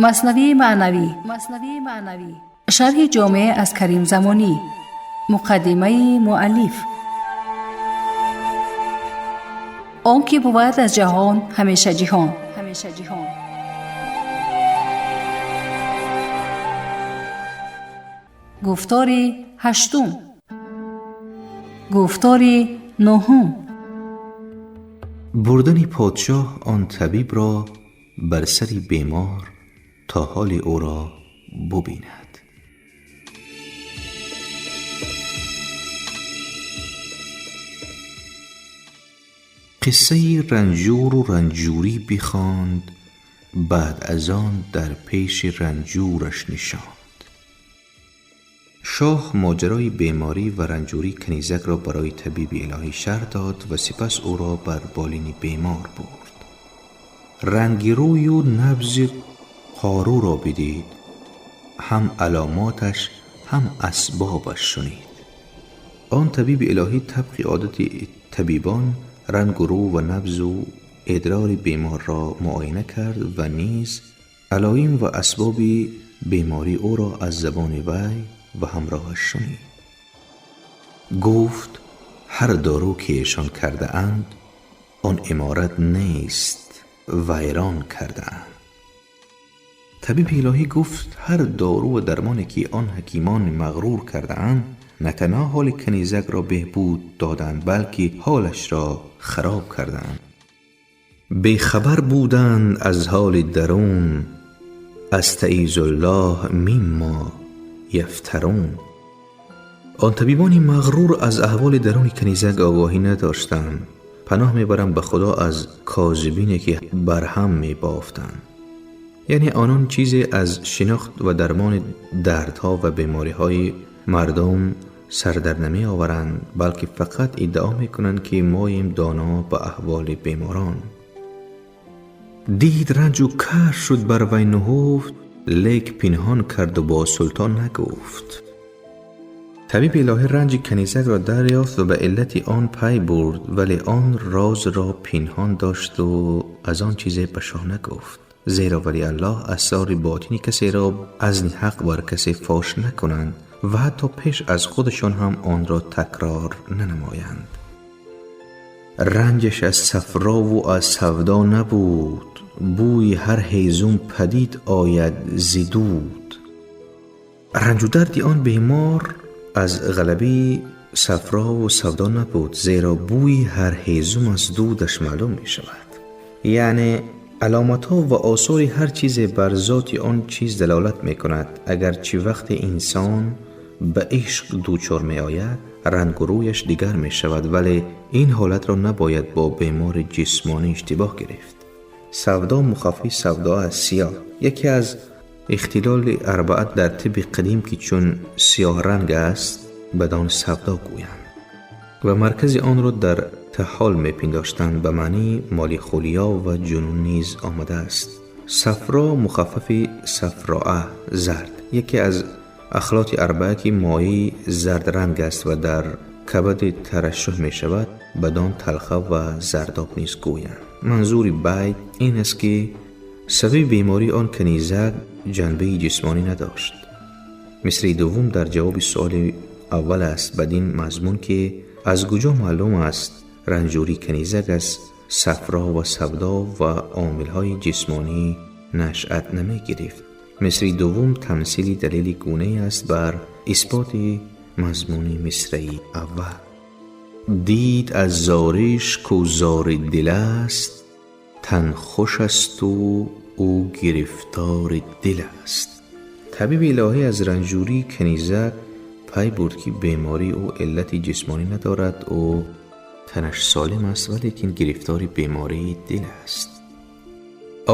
Маснавии маънавӣ, шарҳи ҷомеъ аз Карим Замонӣ, муқаддимаи муаллиф. Он ки бувад аз ҷаҳон ҳамеша ҷиҳон. Гуфтори ҳаштум. Гуфтори нуҳум. Бурдани подшоҳ он табибро бар сари бемор то ҳоли ӯро бубинад. Қиссаи ранҷуру ранҷурӣ бихонд, баъд аз он дар пеши ранҷураш нишонд. Шоҳ моҷарои беморӣ ва ранҷурии канизакро барои табиби илоҳӣ шарҳ дод ва сипас ӯро бар болини бемор бурд. Ранги рӯю набзи қоруро бидид, ҳам аломоташ ҳам асбобаш шунид. Он табиби илоҳӣ табқи одати табибон рангу рӯ ва набзу идрори беморро муоина кард ва низ алоим ва асбоби бемории ӯро аз забони вай ва ҳамроҳаш шунид. Гуфт ҳар дору ки эшон кардаанд, он иморат нест, вайрон кардаанд. Табиби илоҳӣ гуфт ҳар дору ва дармоне ки он ҳакимон мағрур кардаанд, на танҳо ҳоли канизакро беҳбуд доданд, балки ҳолашро хароб карданд. Бехабар буданд аз ҳоли дарун, астаъизуллоҳ мимма яфтарун. Он табибони мағрур аз аҳволи даруни канизак огоҳӣ надоштанд. Паноҳ мебарам ба Худо аз козибине ки барҳам мебофтанд. Яъне онон чизе аз шинохт ва дармони дардҳо ва бемориҳои мардум сар дар намеоваранд, балки фақат иддао мекунанд ки моем доно ба аҳволи беморон. Дид ранҷу кар шуд бар вай нуҳуфт, лек пинҳон карду бо султон нагуфт. Табиби илоҳӣ ранҷи канизакро дарёфт ва ба иллати он пай бурд, вале он розро пинҳон дошту аз он чизе ба шоҳ нагуфт. Зеро вали Аллоҳ асрори ботини касеро азни ҳақ бар касе фош накунанд ва ҳатто пеш аз худашон ҳам онро такрор нанамоянд. Ранҷаш аз сафрову аз савдо набуд, бӯи ҳар ҳезум падид ояд зи дуд. Ранҷу дарди он бемор аз ғалабаи сафрову савдо набуд, зеро бӯи ҳар ҳезум аз дудаш маълум мешавад. Яъне аломатҳо ва осори ҳар чизе бар зоти он чиз далолат мекунад. Агарчи вақте инсон ба ишқ дучор меояд, рангу рӯяш дигар мешавад, вале ин ҳолатро набояд бо бемори ҷисмонӣ иштибоҳ гирифт. Савдо мухаффифи савдо аст, сиёҳ. Яке аз ихтилоли арбаа дар тибби қадим ки чун сиёҳранг аст, бадон савдо гӯянд ва маркази онро дар таҳол мепиндоштанд. Ба маънии молихолия ва ҷунун низ омадааст. Сафро мухаффафи сафроа, зард, яке аз ахлоти арбаа ки моеи зардранг аст ва дар кабади тарашшуҳ мешавад, бадон талха ва зардоб низ гӯянд. Манзури байт ин аст ки сабаби бемории он канизак ҷанбаи ҷисмонӣ надошт. Мисраи дуввум дар ҷавоби суоли аввал аст бадин мазмун ки аз куҷо маълум аст ранҷурии канизак аз сафро ва савдо ва омилҳои ҷисмонӣ нашъат намегирифт. Мисраи дуввум тамсили далели гунае аст бар исботи мазмуни мисраи аввал. Дид аз зориш ку зори дил аст, тан хуш асту ӯ гирифтори дил аст. Табиби илоҳӣ аз ранҷурии канизак пай бурд ки бемории ӯ иллати ҷисмонӣ надорад, ӯ танаш солим аст, валекин гирифтори бемории дил аст.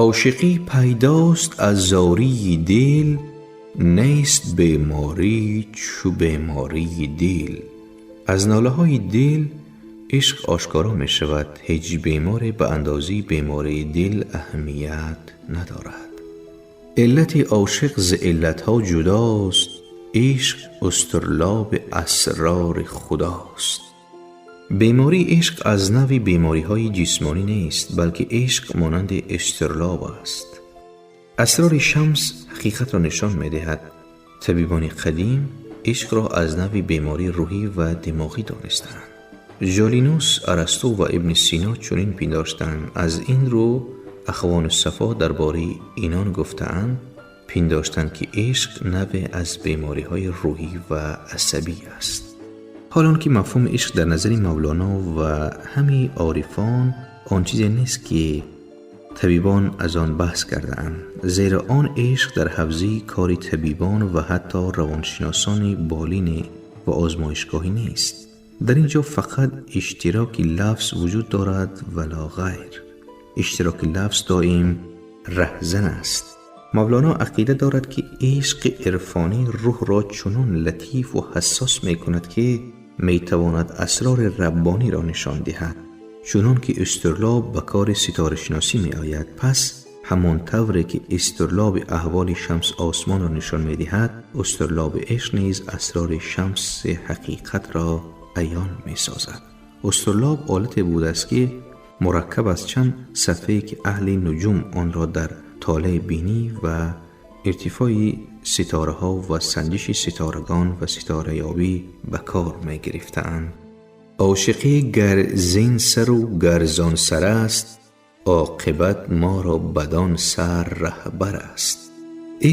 Ошиқӣ пайдост аз зории дил, нест беморӣ чу бемории дил. Аз нолаҳои дил ишқ ошкоро мешавад. Ҳеҷ беморе ба андозаи бемории дил аҳамият надорад. Иллати ошиқ зи иллатҳо ҷудост, ишқ устурлоби асрори худост. Бемории ишқ аз навъи бемориҳои ҷисмонӣ нест, балки ишқ монанди истирлоб аст. Асрори шамс ҳақиқатро нишон медиҳад. Табибони қадим ишқро аз навъи бемории рӯҳӣ ва димоғӣ донистаанд. Жолинус, Арасту ва Ибни Сино чунин пиндоштанд. Аз ин рӯ Ахвону Сафо дар бораи инон гуфтаанд, пиндоштанд, ки ишқ навъе аз бемориҳои рӯҳӣ ва асабӣ аст. Ҳол он ки мафҳуми ишқ дар назари Мавлоно ва ҳамаи орифон он чизе нест, ки табибон аз он баҳс кардаанд, зеро он ишқ дар ҳавзаи кори табибон ва ҳатто равоншиносони болинӣ ва озмоишгоҳӣ нест. Дар ин ҷо фақат иштироки лафз вуҷуд дорад ва ло ғайр. Иштироки лафз доим раҳзан аст. Мавлоно ақида дорад, ки ишқи ирфонӣ рӯҳро чунон латиф ва ҳассос мекунад, ки метавонад асрори раббониро нишон диҳад. Чунон ки устурлоб ба кори ситорашиносӣ меояд, пас ҳамон тавре ки истурлоби аҳволи шамс осмонро нишон медиҳад, устурлоби ишқ низ асрори шамси ҳақиқатро аён месозад. Устурлоб олате будааст, ки мураккаб аз чанд сафҳае, ки аҳли нуҷум онро дар толеъ бинӣ ва иртифои ситораҳо ва санҷиши ситорагон ва ситораёбӣ ба кор мегирифтаанд. Ошиқӣ гар зин сару гар зон сар аст, оқибат моро бадон сар раҳбар аст.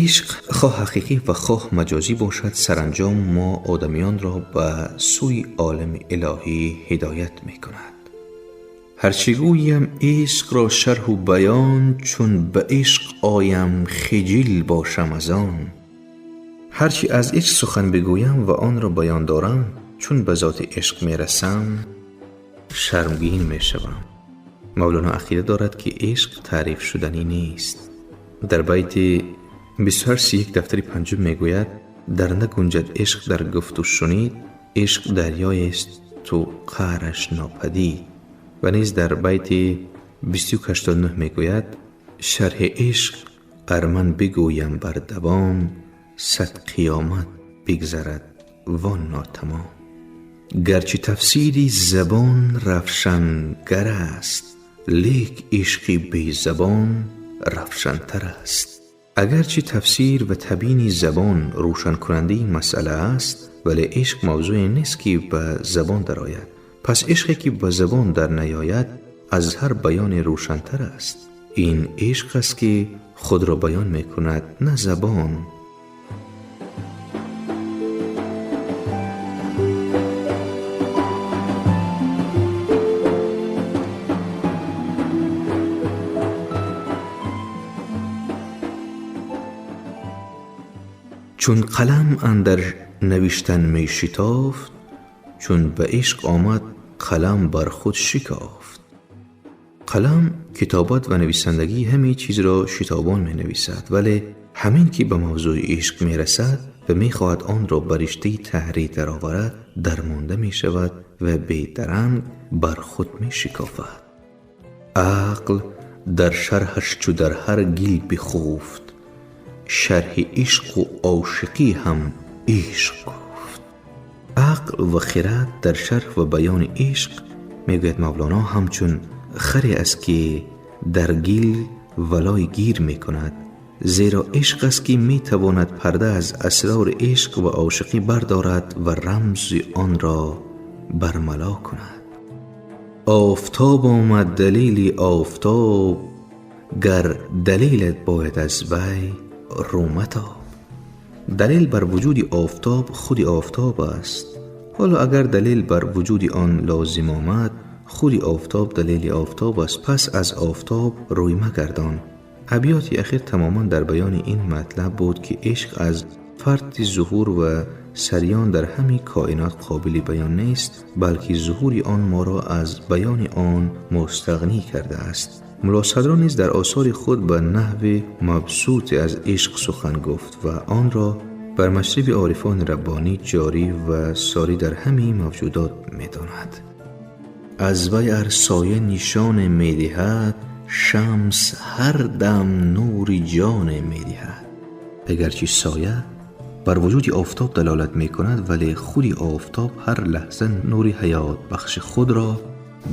Ишқ хоҳ ҳақиқӣ ва хоҳ маҷозӣ бошад, саранҷом мо одамиёнро ба сӯи олами илоҳӣ ҳидоят мекунад. Ҳарчи гӯям ишқро шарҳу баён, чун ба ишқ оям хиҷил бошам аз он. Ҳарчи аз ишқ сухан бигӯям ва онро баён дорам, чун ба зоти ишқ мерасам, шармгин мешавам. Мавлоно ақида дорад, ки ишқ таъриф шуданӣ нест. Дар байти 2831 дафтари панҷум мегӯяд: дар нагунҷад ишқ дар гуфту шунид, ишқ дарёест ту қаъраш нопадид. Ва низ дар байти 2189 мегӯяд: шарҳи ишқ ар ман бигӯям бар давом, сад қиёмат бигзарад вон нотамом. Гарчи тафсири забон равшангар аст, лек ишқи безабон равшантар аст. Агарчи тафсир ва табйини забон рӯшанкунандаи масъала аст, вале ишқ мавзӯе нест, ки ба забон дарояд. Пас ишқе ки ба забон дар наёяд, аз ҳар баёне рӯшантар аст. Ин ишқ аст, ки худро баён мекунад, на забон. Чун қалам андар навиштан мешитофт, чун ба ишқ омад қалам бар худ шикофт. Қалам китобат ва нависандагӣ ҳамаи чизро шитобон менависад, вале ҳамин ки ба мавзӯи ишқ мерасад ва мехоҳад онро ба риштаи таҳрир дароварад, дармонда мешавад ва бедаранг бар худ мешикофад. Ақл дар шарҳаш чу дар ҳар гил бихуфт, шарҳи ишқу ошиқӣ ҳам ишқ гуфт. Ақл ва хирад дар шарҳ ва баёни ишқ, мегӯяд Мавлоно, ҳамчун харе аст, ки дар гил валой гир мекунад, зеро ишқ аст, ки метавонад парда аз асрори ишқ ва ошиқӣ бардорад ва рамзи онро бармало кунад. Офтоб омад далели офтоб, гар далелат бояд аз вай рӯ матоб. Далел бар вуҷуди офтоб худи офтоб аст. Ҳоло агар далел бар вуҷуди он лозим омад, худи офтоб далели офтоб аст, пас аз офтоб рӯй магардон. Абёти ахир тамоман дар баёни ин матлаб буд, ки ишқ аз фарти зуҳур ва сариён дар ҳамаи коинот қобили баён нест, балки зуҳури он моро аз баёни он мустағнӣ кардааст. Мулло Садро низ дар осори худ ба наҳви мабсуте аз ишқ сухан гуфт ва онро бар машраби орифони раббонӣ ҷорӣ ва сорӣ дар ҳамаи мавҷудот медонад. Аз вай ар соя нишоне медиҳад, шамс ҳар дам нури ҷоне медиҳад. Агарчи соя бар вуҷуди офтоб далолат мекунад, вале худи офтоб ҳар лаҳза нури ҳаётбахши худро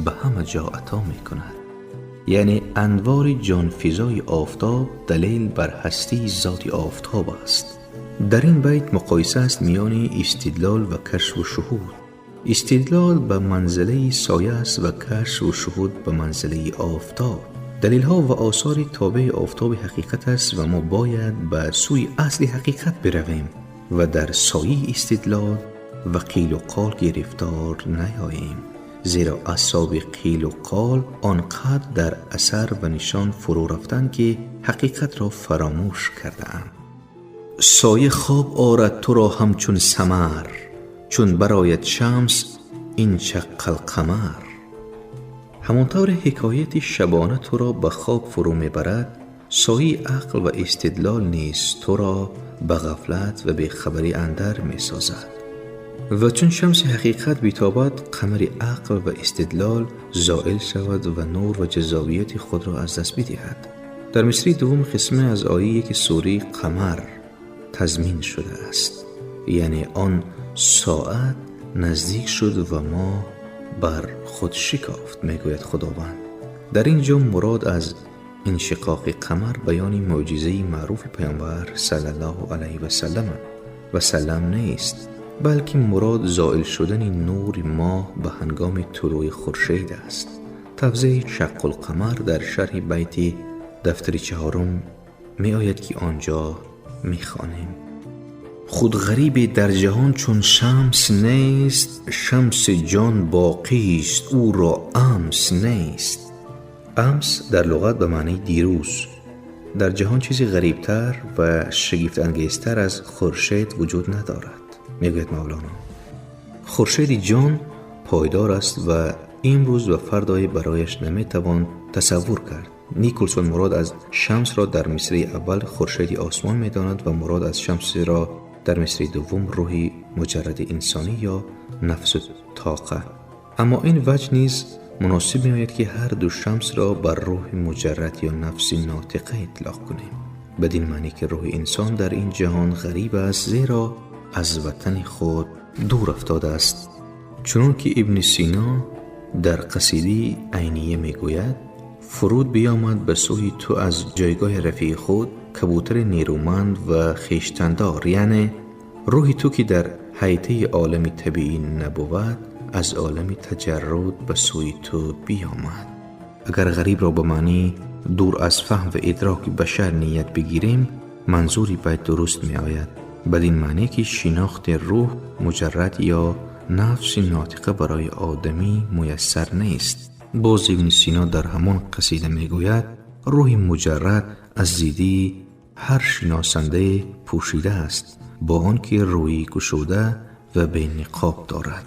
ба ҳама ҷо ато мекунад. یعنی انوار جانفزای آفتاب دلیل بر هستی ذات آفتاب است. در این بیت مقایسه است میان استدلال و کشف و شهود. استدلال به منزله سایه است و کشف و شهود به منزله آفتاب. دلیل ها و آثار تابع آفتاب حقیقت است و ما باید به سوی اصل حقیقت برویم و در سایه استدلال و قیل و قال گرفتار نیاییم، زیرا اصحاب قیل و قال آنقدر در اثر و نشان فرو رفتند که حقیقت را فراموش کرده‌اند. سایه خواب آرد تو را همچون سمر، چون برآید شمس انشق القمر. همانطور حکایت شبانه تو را به خواب فرو میبرد، سایه عقل و استدلال نیز تو را به غفلت و بیخبری اندر میسازد. و چون شمس حقیقت بیتابد، قمر عقل و استدلال زائل شود و نور و جذابیت خود را از دست بدهد. در مصرع دوم قسمه از آیه 1 سوره قمر تضمین شده است، یعنی آن ساعت نزدیک شد و ما بر خود شکافت، میگوید خداوند. در اینجا مراد از انشقاق قمر بیان معجزه معروف پیامبر صلی الله علیه و سلم نیست، بلکه مراد زائل شدن نور ماه به هنگام طلوع خورشید است. توضیح شق القمر در شرح بیت دفتر 4 می آید که آنجا می خوانیم: خود غریب در جهان چون شمس نیست، شمس جان باقی است او را امس نیست. امس در لغت به معنی دیروز. در جهان چیزی غریبتر و شگفت انگیزتر از خورشید وجود ندارد، میگوید مولانا. خورشید جان پایدار است و امروز و فردای برایش نمیتوان تصور کرد. نیکلسون مراد از شمس را در مصرع اول خورشید آسمان میداند و مراد از شمس را در مصرع دوم روح مجرد انسانی یا نفس طاقه. اما این وجه نیز مناسب می‌آید که هر دو شمس را بر روح مجرد یا نفس ناطقه اطلاق کنیم، بدین معنی که روح انسان در این جهان غریب است، زیرا از وطن خود دور افتاده است. چنون که ابن سینا در قصیده عینیه میگوید: فرود بیامد به سوی تو از جایگاه رفیع خود کبوتر نیرومند و خویشتندار، یعنی روح تو که در حیطه عالم طبیعی نبود از عالم تجرد به سوی تو بیامد. اگر غریب را به معنی دور از فهم و ادراک بشر نیت بگیریم، منظوری باید درست می آید، بدین معنی که شناخت روح مجرد یا نفس ناطقه برای آدمی میسر نیست. باز ابن سینا در همان قصیده میگوید: روح مجرد از دیده هر شناسنده پوشیده است، با آنکه روی گشوده و به نقاب دارد.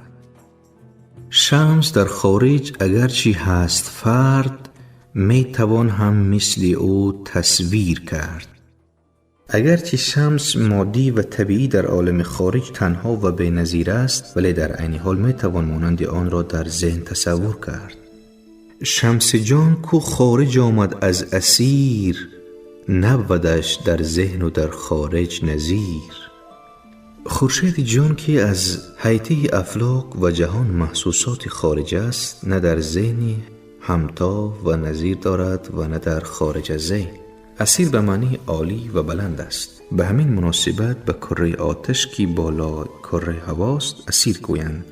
شمس در خارج اگرچه هست فرد، می توان هم مثل او تصویر کرد. اگرچه شمس مادی و طبیعی در عالم خارج تنها و بی‌نظیر است، ولی در عین حال می توان مانند آن را در ذهن تصور کرد. شمس جان کو خارج آمد از اسیر، نبودش در ذهن و در خارج نظیر. خورشید جان که از حیطه افلاک و جهان محسوسات خارج است، نه در ذهن همتا و نظیر دارد و نه در خارج از ذهن. اسیر به معنی عالی و بلند است. به همین مناسبت به کره آتش که بالا کره هواست اسیر گویند.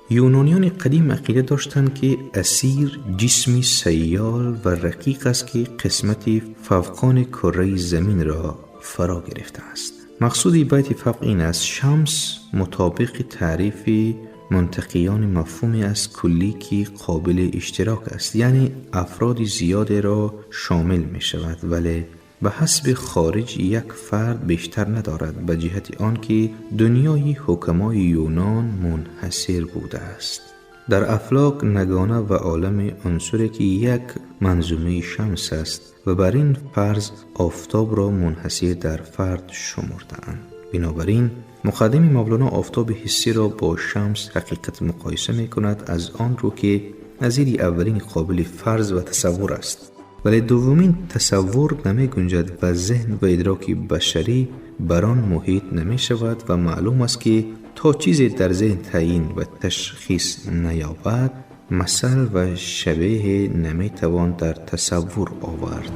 یونانیان قدیم عقیده داشتند که اسیر جسمی سیال و رقیق است که قسمت فوقان کره زمین را فرا گرفته است. مقصود بیت فوق این است: شمس مطابق تعریف منطقیان مفهومی از کلی که قابل اشتراک است، یعنی افراد زیاد را شامل می شود، ولی به حسب خارج یک فرد بیشتر ندارد، به جهت آنکه دنیای حکمای یونان منحصر بوده است در افلاک نگانه و عالم عنصری که یک منظومه شمس است و بر این فرض آفتاب را منحصر در فرد شمرده‌اند. بنابراین مقدم مولانا آفتاب حسی را با شمس حقیقت مقایسه می کند، از آن رو که نظیر اولین قابل فرض و تصور است، ولی دومین تصور نمی گنجد و ذهن و ادراک بشری بر آن محیط نمی شود و معلوم است که تا چیزی در ذهن تعیین و تشخیص نیابد масал ва шабеҳе наметавон дар тасаввур овард.